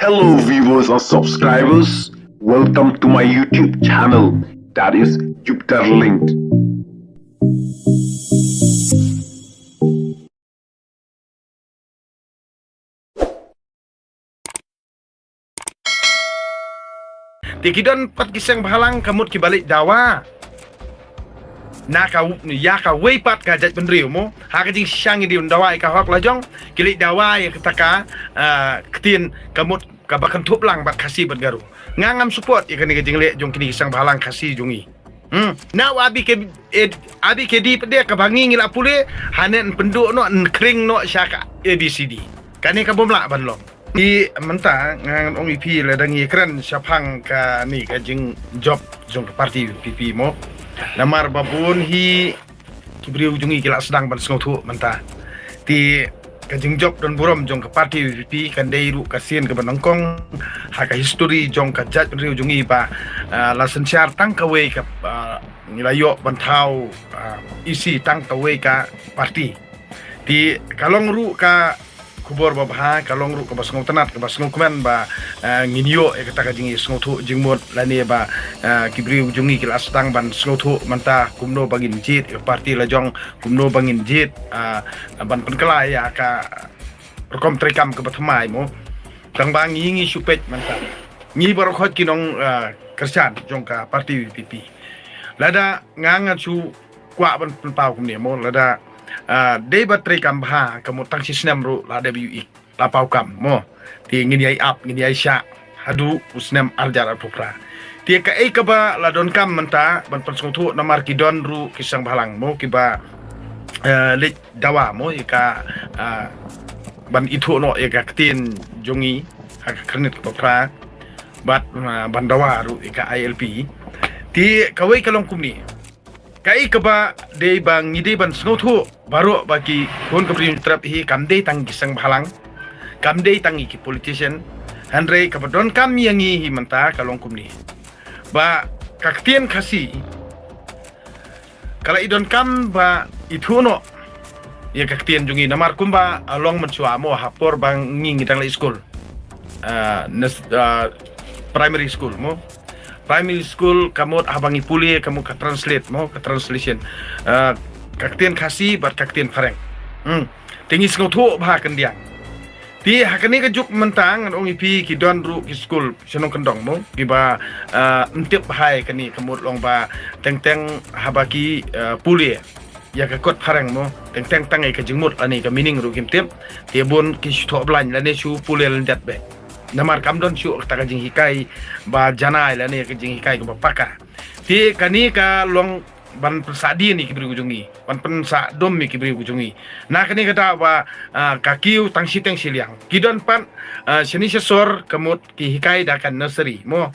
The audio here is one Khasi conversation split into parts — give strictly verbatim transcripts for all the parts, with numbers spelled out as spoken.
Hello viewers and subscribers, welcome to my YouTube channel, that is Jupiter Linked. Te ki don pat ki seng bhalang ka mut ki ba leit dawa na ka, ïa kawei pat ka jaitbynriew mo. Ha ka jingshisha ngi dei ban dawa ïa ka hok la jong, ki leit dawa ïa kata ka, ah, ktien ka mut kaba kynthup lang bad Khasi bad Garo. Nga ngam support ïa kane ka jingleh jong kine ki seng bhalang Khasi jong ngi. Hmm. Na u A B K, eh, A B K D pat de kaba ngi ngi la pule, hanen pynduh noh, nkhring noh sha ka A B C D. Kane ka bym lah ban long. Te mynta nga ngan ong ïa phi, lada ngi kren shaphang kane ka jingjop jong ka party V P P mo. Namar ba bun hi ki briew jong ngi ki la sdang ban sngewthuh mynta. Te ka jingjop don burom jong ka party V P P kan dei ruh ka sien kaba nyngkong ha ka history jong ka jaitbynriew jong ngi ba, ah, la synshar tang kawei ka, ah, ngi la ïoh ban thaw, ah, E C tang kawei ka party. Te ka long ruh ka khubor babha, ka long ruh kaba sngewtynnat, kaba sngewkmen ba, ah, ngin ïoh ïa kata ka jingïasngewthuh jingmut lane ba, ah, ki briew jong ngi ki la sdang ban sngewthuh mynta kumno ba ngin jied ïa ka party la jong, kumno ba ngin jied, ah, ban pynkylla ïa ka rukom treikam kaba thymmai mo. Tang ba ngi ngi shu peit mynta. Ngi baroh khoit ki nong, ah, kyrshan jong ka party V P P. Lada nga ngan shu kwah ban pynpaw kumne mo, lada, ah, dei ba treikam bha ka mut tang shi snem ruh la dep ïohi, la paw kam mo. Te ngin ïai ap, ngin ïai shah haduh u snem arhajar arphew phra. Te kaei kaba la donkam mynta ban pynsngewthuh namar ki don ruh ki seng bhalang mo kiba, eh, leit dawa mo ïa ka, ah, ban ithuh noh ïa ka ktien jong ngi ha ka khyrnit kaba phra bad, ah, ban dawa ruh ïa ka I L P. Te kawei ka long kumne. Kaei kaba dei ba ngi dei ban sngewthuh baroh ba ki khun ka Bri Hynñiewtrep hi kam dei tang ki seng bhalang, kam dei tang ki politician, hynrei kaba donkam ïa ngi hi mynta ka long kumne. Ba ka ktien Khasi ka la i donkam ba ithuh noh ïa ka ktien jong ngi namar kumba, ah, long mynshuwa mo ha por ba ngi ngi dang leit skul. Ah, nes-, ah, primary school mo. Primary school ka mut haba ngi pule ka mut ka translate mo, ka translation. Ah, ka ktien Khasi bad ka ktien phareng. Hmm. Te ngi sngewthuh bha khyndiat. Te ha kane ka juk mynta ngan ong ïa phi ki don ruh ki skul sha nongkyndong mo kiba, ah, ym tip bha ïa kane ka mut long ba teng teng haba ki, ah, pule ïa ka kot phareng mo, teng teng tang ïa ka jingmut lane ka meaning ruh kim tip. Te bun ki shu thoh blan lane shu pule lyndet beit. Namar kam don shuh kata ka jinghikai ba janai lane ka jinghikai kaba paka. Te kane ka long ban pynsah dien ïa ki briew jong ngi, ban pynsah dum ïa ki briew jong ngi. Na kane ka daw ba, ah, ka kiew tang shiteng shiliang. Ki don pat, ah, shane sha sor ka mut ki hikai da ka nursery mo,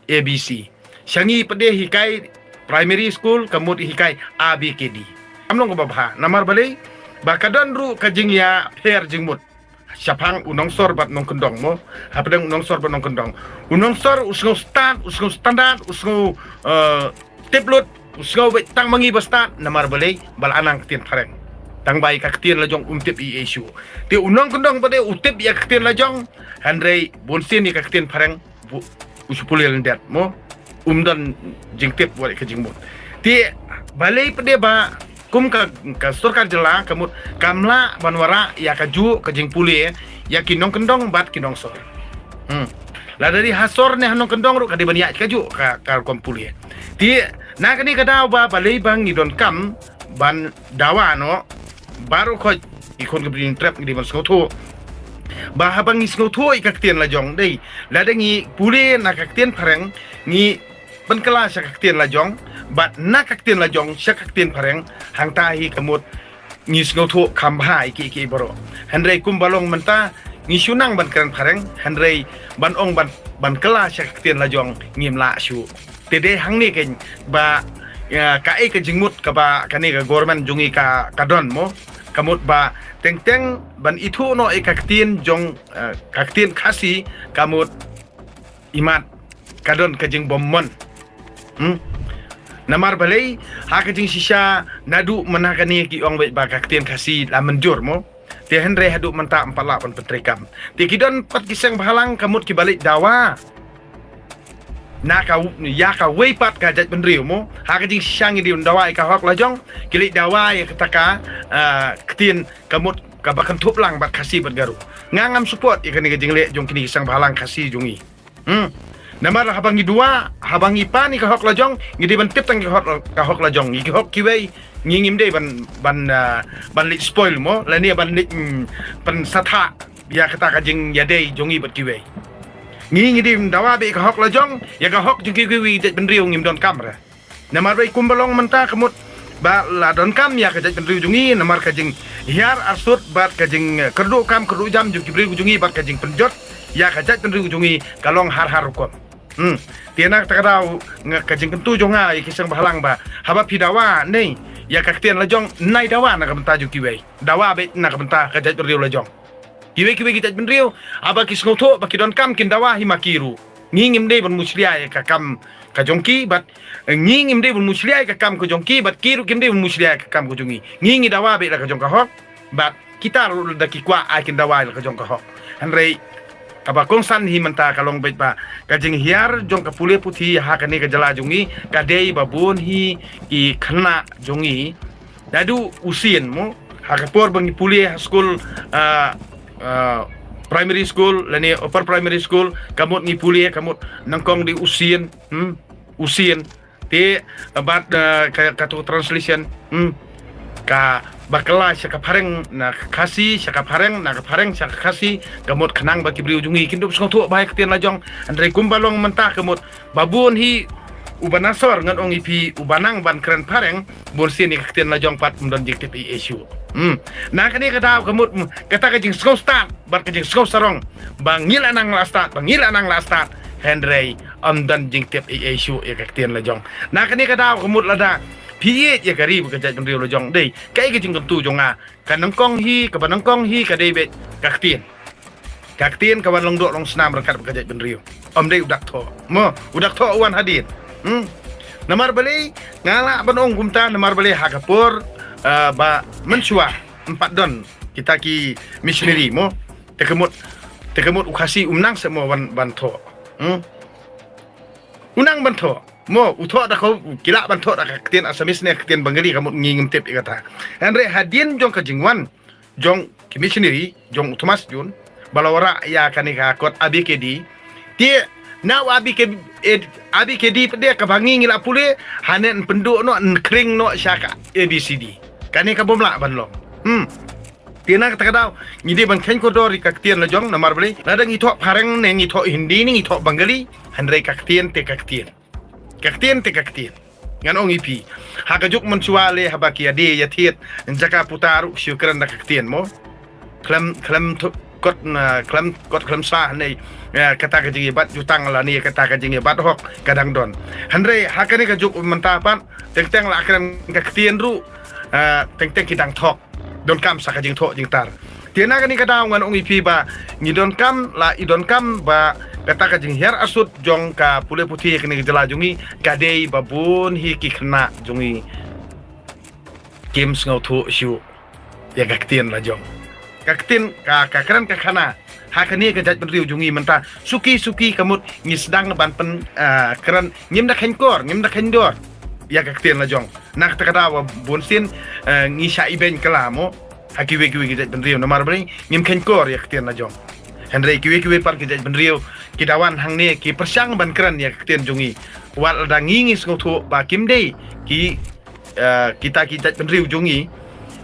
A B C. Sha ngi pat de hikai primary school ka mut hikai A B K D. Kam long kaba bha namar balei ba ka don ruh ka jingïapher jingmut shaphang u nongsor bad nongkyndong mo. Hapdeng u nongsor bad nongkyndong, u nongsor u sngew stad, u sngew standard, u sngew, eh, tip lut, u sngew beit tang ma ngi ba stad namar balei ba la nang ktien phareng. Tang ba ïa ka ktien la jong um tip ei ei shuh. Te u nongkyndong pat de u tip ïa ka ktien la jong, hynrei bun sien ïa ka ktien phareng bu-, u shu pule lyndet mo, um don jingtip wat ïa ka jingmut. Te balei pat de ba kum ka, ka sorkar jylla ka mut kam lah ban wanrah ïa kajuh ka jingpule ïa ki nongkyndong bad ki nongsor. Hmm. Lada dei ha sor ne ha nongkyndong ruh ka dei ban ïaid kajuh ka, ka rukom pule. Te na kane ka daw ba balei ba ngi donkam ban dawa noh baroh khoit ki khun ka Bri Hynñiewtrep ngi dei ban sngewthuh ba haba ngi sngewthuh ïa ka ktien la jong dei, lada ngi pule na ka ktien phareng ngi pynkylla sha ka ktien la jong bad na ka ktien la jong sha ka ktien phareng, hangta hi ka mut ngi sngewthuh kham bha ïa ki, ïa ki baroh. Hynrei kumba long mynta ngi shu nang ban kren phareng, hynrei ban ong ban, ban kylla sha ka ktien la jong ngim lah shuh. Te dei hangne keiñ ba, ïa, kaei ka jingmut kaba kane ka government jong ngi ka, ka don mo, ka mut ba teng teng ban ithuh noh ïa ka ktien jong, eh, ka ktien Khasi ka mut imat ka don ka jingbym mon. Hmm? Namar balei ha ka jingshisha naduh mynta kane ki ong beit ba ka ktien Khasi la mynjur mo. Te hynrei haduh mynta ym pat lah ban pyntreikam. Te ki don pat ki seng bhalang ka mut kiba leit dawa na ka, ïa kawei pat ka jaitbynriew mo. Ha ka jingshisha ngi dei ban dawa ïa ka hok lajong, ki leit dawa ïa kata ka, ah, ktien ka mut kaba kynthup lang bad Khasi bad Garo. Nga ngam support ïa kane ka jingleh jong kine ki seng bhalang Khasi jong ngi. Hmm. Namar haba ngi dawa, haba ngi pan ïa ka hok lajong, ngi dei ban tip tang ïa ka hok, ka hok lajong. Ïa ki hok kiwei, ngi ngim dei ban, ban, ah, ban leit spoil mo, lane ban leit, mm, pynsathah ïa kata ka jingïadei jong ngi bad kiwei. Ngi, ngi dei ban dawa beit ïa ka hok lajong, ïa ka hok jong kiwei kiwei jaitbynriew ngim donkam re. Namar ba kumba long mynta ka mut ba la donkam ïa ka jaitbynriew jong ngi, namar ka jinghiar arsut bad ka jing, eh, kyrduh kam kyrduh jam jong ki briew jong ngi bad ka jingpynjot ïa ka jaitbynriew jong ngi ka long har har rukom. Hmm. Te na kata ka daw nga, ka jingkyntu jong nga ïa ki seng bhalang ba haba phi dawa ne ïa ka ktien lajong, nai dawa na ka bynta jong kiwei. Dawa beit na ka bynta ka jaitbynriew lajong. Kiwei kiwei ki jaitbynriew, haba ki sngewthuh ba ki donkam kin dawa hi ma ki ruh. Ngi ngim dei ban mushlia ïa ka kam ka jong ki bad, eh, ngi ngim dei ban mushlia ïa ka kam ka jong ki bad ki ruh kim dei ban mushlia ïa ka kam ka jong ngi. Ngi ngi dawa beit la ka jong ka hok bad kita ruh lada ki kwah ai kin dawa la ka jong ka hok. Hynrei kaba kongsan hi mynta ka long beit ba ka jinghiar jong ka pule puthi ha kane ka jylla jong ngi ka dei ba bun hi ki khynnah jong ngi. Naduh u sien mo, ha ka por ba ngi pule ha skul, ah, ah, primary school lane upper primary school, ka mut ngi pule ka mut nyngkong dei u sien, hmm, u sien. Te bad, ah, ka, katu translation, hmm, kaba kylla sha ka phareng na ka Khasi, sha ka phareng na ka phareng sha ka Khasi, ka mut khnang ba ki briew jong ngi kin dup sngewthuh ba ïa ka ktien lajong. Hynrei kumba long mynta ka mut ba bun hi uba na sor, ngan ong ïa phi, uba nang ban kren phareng, bun sien ïa ka ktien lajong pat ym don jingtip ei ei shuh. Hmm. Na kane ka daw ka mut, mm, kata ka jingsngewstad bad ka jingsngewsarong ba ngi la nang la stad, ba ngi la nang la stad, hynrei ym don jingtip ei ei shuh ïa ka ktien lajong. Na kane ka daw ka mut lada phi ïeit ïa ka ri bad ka jaitbynriew lajong, dei kaei ka jingkyntu jong nga, ka nyngkong hi, kaba nyngkong hi ka dei beit ka ktien. Ka ktien ka wan long doh long snam ryngkat bad ka jaitbynriew. Ym dei u dak thoh. Mo, u dak thoh u wan hadien. Hmm. Namar balei nga lah ban ong kumta, namar balei ha ka por, ah, ba mynshuwa ym pat don kita ki missionary mo. Te ka mut, te ka mut u Khasi um nang seh mo ban, ban thoh. Hmm. U nang ban thoh. Mo, u thoh da ka, ki lah ban thoh da ka ktien Assamese ne ka ktien Bengali, ka mut ngi ngim tip ïa kata. Hynrei hadien jong ka jingwan jong ki missionary, jong u Thomas Jones, ba la wanrah ïa kane ka kot A B K D. Te na u A B K, eh, A B K D pat de kaba ngi ngi la pule, hane yn pynduh noh, yn khring noh sha ka A B C D. Kane ka bym lah ban long. Hmm. Te na kata ka daw ngi dei ban kheiñ kordor ïa ka ktien lajong, namar balei? Lada ngi thoh phareng ne ngi thoh Hindi ne ngi thoh Bengali, hynrei ka ktien te ka ktien. Ka ktien te ka ktien. Ngan ong ïa phi, ha ka juk mynshuwa lei haba ki ïadei ïathied jaka puta ruh shu kren da ka ktien mo. Khlem, khlem thu-, kot na, khlem kot khlem sah ne, eh, kata ka jingïabat jutang lane kata ka jingïabat hok ka dang don. Hynrei ha kane ka juk mynta pat, teng teng la kren ka ktien ruh, eh, teng teng ki dang thok. Donkam sa ka jingthoh jingtar. Te na kane ka daw ngan ong ïa phi ba ngi donkam, la i donkam ba kata ka jinghiar arsut jong ka pule puthi kane ka jylla jong ngi ka dei ba bun hi ki khynnah jong ngi kim sngewthuh shuh ïa ka ktien lajong. Ka ktien ka, ka kren ka khana ha kane ka jaitbynriew jong ngi mynta. Suki suki ka mut ngi sdang ban pyn, ah, kren, ngim da kheiñ kor, ngim da kheiñ dor ïa ka ktien lajong. Na kata ka daw ba bun sien, eh, ngi shah ibeiñ kylla mo ha kiwei kiwei ki jaitbynriew, namar balei? Ngim kheiñ kor ïa ka ktien lajong. Hynrei kiwei kiwei pat ki jaitbynriew ki da wan hangne ki pyrshang ban kren ïa ka ktien jong ngi. Wat lada ngi ngi sngewthuh ba kim dei ki, eh, kita ki jaitbynriew jong ngi,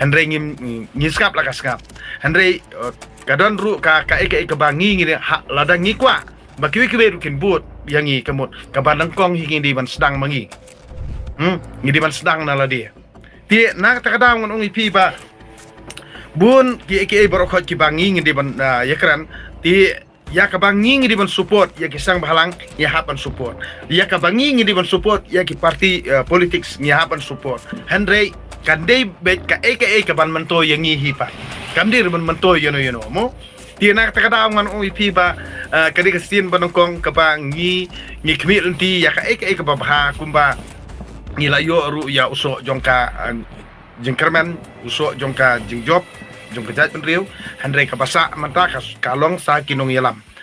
hynrei ngim, ngi sngap la ka sngap. Hynrei, eh, ka don ruh ka, kaei kaei kaba ngi ngi ha, lada ngi kwah ba kiwei kiwei ruh kin bud ïa ngi, ka mut kaba nyngkong hi ngi dei ban sdang ma ngi. Hmm, ngi dei ban sdang na lade. Te na kata ka daw ngan ong ïa phi ba bun kiei kiei baroh khoit kiba ngi ngi dei ban, ah, ïakren. Te ïa kaba ngi ngi dei ban support ïa ki seng bhalang, ngi hap ban support. Ïa kaba ngi ngi dei ban support ïa ki party, ah, politics, ngi hap ban support. Hynrei kan dei beit kaei kaei kaban myntoi ïa ngi hi pat. Kam dei ruh ban myntoi ïano ïano mo. Te na kata ka daw ngan ong ïa phi ba, ah, ka dei ka sien ba nyngkong kaba ngi, ngi khmih lynti ïa kaei kaei kaba bha, kumba ngi la ïoh ruh ïa u soh jong ka, ah, jingkyrmen, u soh jong ka jingjop, jong ka jaitbynriew, hynrei kaba sah mynta ka, ka long sa ki nongïalam.